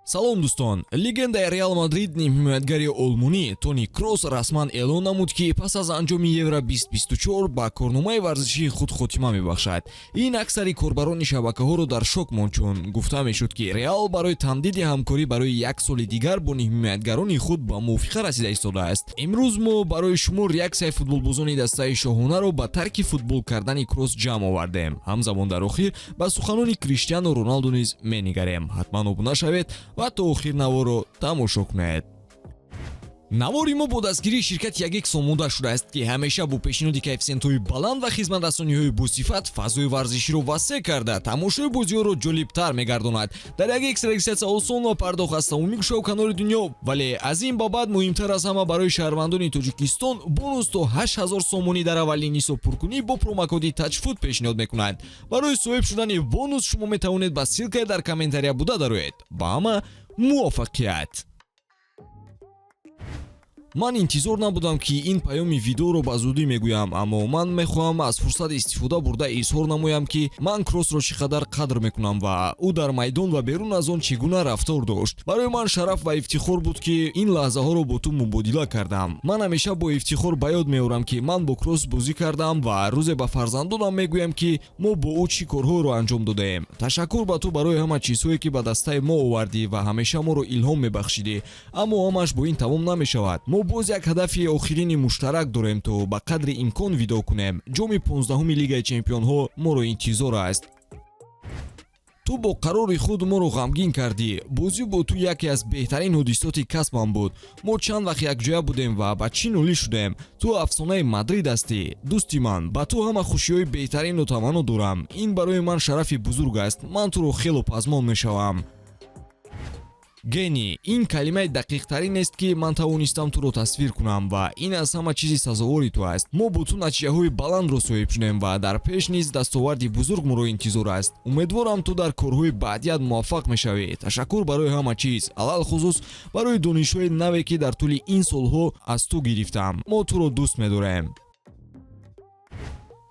Салом, дӯстон! Легендаи Реал Мадрид, нимҳимоятгари олмонӣ Тони Кросс расман эълон намуд, ки пас аз анҷоми Евро 2024 ба корномаи варзишии худ хотима мебахшад. Ин аксари корбарони шабакаҳоро дар шок монд, чун гуфта мешуд, ки Реал барои тамдиди ҳамкорӣ барои як соли дигар бо нимҳимоятгарони худ ба мувофиқа расида истодааст. Имрӯз мо барои шумо реаксияи футболбозони дастаи шоҳонаро ба тарки футбол кардани Кросс ҷамъ овардем. Ҳамзамон дар охир ба суханони Криштиану Роналду низ менигарем. Ҳатман обуна шавед ва то охир наворро тамошо кунед. Навори мо бо дастгирии ширкати Ягекс омода шудааст, ки ҳамеша бо пешниҳоди коэффисиентҳои баланд ва хизматрасониҳои босифат фазои варзиширо васеъ карда, тамошои бозиҳоро ҷолибтар мегардонад. Дар Ягекс регистрация осон ва пардохт аз тамоми гӯшаву канори дунё. Вале аз ин ба баъд муҳимтар аз ҳама, барои шаҳрвандони Тоҷикистон бонус то 8000 сомонӣ дар аввалин ҳисобпуркунӣ бо промокоди ТАҶФУТ пешниҳод мекунанд. Барои соҳиб шудани бонус шумо метавонед ба ссылкаи дар комментария буда дароед. Ба ҳама муваффақият! Ман интизор набудам, ки ин паёми видеоро ба зудӣ мегӯям, аммо ман мехоҳам аз фурсат истифода бурда изҳор намоям, ки ман Кроссро чӣ қадар қадр мекунам ва ӯ дар майдон ва берун аз он чӣ гуна рафтор дошт. Барои ман шараф ва ифтихор буд, ки ин лаҳзаҳоро бо ту мубодила кардам. Ман ҳамеша бо ифтихор ба ёд меорам, ки ман бо Кросс бозӣ кардам, ва рӯзе ба фарзандонам мегӯям, ки мо бо ӯ чӣ корҳоеро анҷом додаем. Ташаккур ба ту барои ҳама чизҳое, ки ба дастаи мо овардӣ ва ҳамеша моро илҳом мебахшидӣ. Аммо ҳамааш бо ин тамом намешавад. Мо боз як ҳадафи охирини муштарак дорем, то ба қадри имкон видоъ кунем. Ҷоми 15-уми Лигаи чемпионҳо моро интизор аст. Ту бо қарори худ моро ғамгин кардӣ. Бозӣ бо ту яке аз беҳтарин ҳодисоти касбам буд. Мо чанд вақт якҷоя будем ва ба чӣ нолӣ шудем. Ту афсонаи Мадрид ҳастӣ, дӯсти ман. Ба ту ҳама хушиҳои беҳтаринро таманно дорам. Ин барои ман шарафи бузург аст. Ман туро хело пазмон мешавам. Гений — ин калимаи дақиқтарин аст, ки ман тавонистам туро тасвир кунам, ва ин аз ҳама чизи сазовори ту аст. Мо бо ту натиҷаҳои баландро соҳиб шудем ва дар пеш низ дастоварди бузург моро интизор аст. Умедворам, ту дар корҳои баъдият муваффақ мешавӣ. Ташаккур барои ҳама чиз, алалхусус барои донишҳои наве, ки дар тӯли ин солҳо аз ту гирифтам. Мо туро дӯст медорем.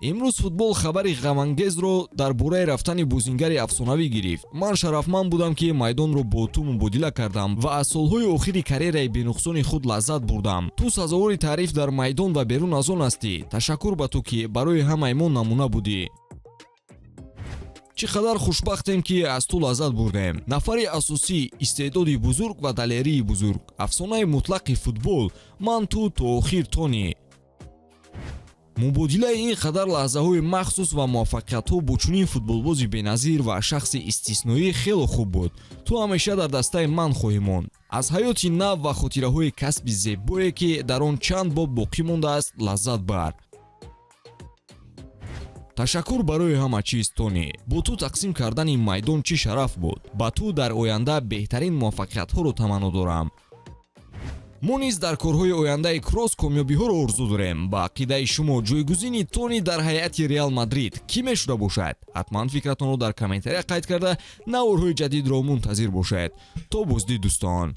Имрӯз футбол хабари ғамангезро дар бораи рафтани бозингари афсонавӣ гирифт. Ман шарафманд будам, ки майдонро бо ту мубодила кардам ва аз солҳои охири карьераи бенуқсони худ лаззат бурдам. Ту сазовори таъриф дар майдон ва берун аз он ҳастӣ. Ташаккур ба ту, ки барои ҳамаи мо намуна будӣ. Чӣ қадар хушбахтем, ки аз ту лаззат бурдем. Нафари асосӣ, истеъдоди бузург ва далерии бузург, афсонаи мутлақи футбол. Ман ту то охир, Тони. Мубодилаи ин қадар лаҳзаҳои махсус ва муваффақиятҳо бо чунин футболбози беназир ва шахси истисноӣ хело хуб буд. Ту ҳамеша дар дастаи ман хоҳӣ монд. Аз ҳаёти нав ва хотираҳои касби зебое, ки дар он чанд боб боқӣ мондааст, лаззат бар. Ташаккур барои ҳама чиз, Тони. Бо ту тақсим кардани майдон чӣ шараф буд. Ба ту дар оянда беҳтарин муваффақиятҳоро таманно дорам. Мо низ дар корҳои ояндаи Кросс комёбиҳоро орзу дорем. Ба ақидаи шумо, ҷойгузини Тони дар ҳайати Реал Мадрид кӣ мешуда бошад? Ҳатман фикратонро дар комментария қайд карда, наворҳои ҷадидро мунтазир бошед. То боздид, дӯстон.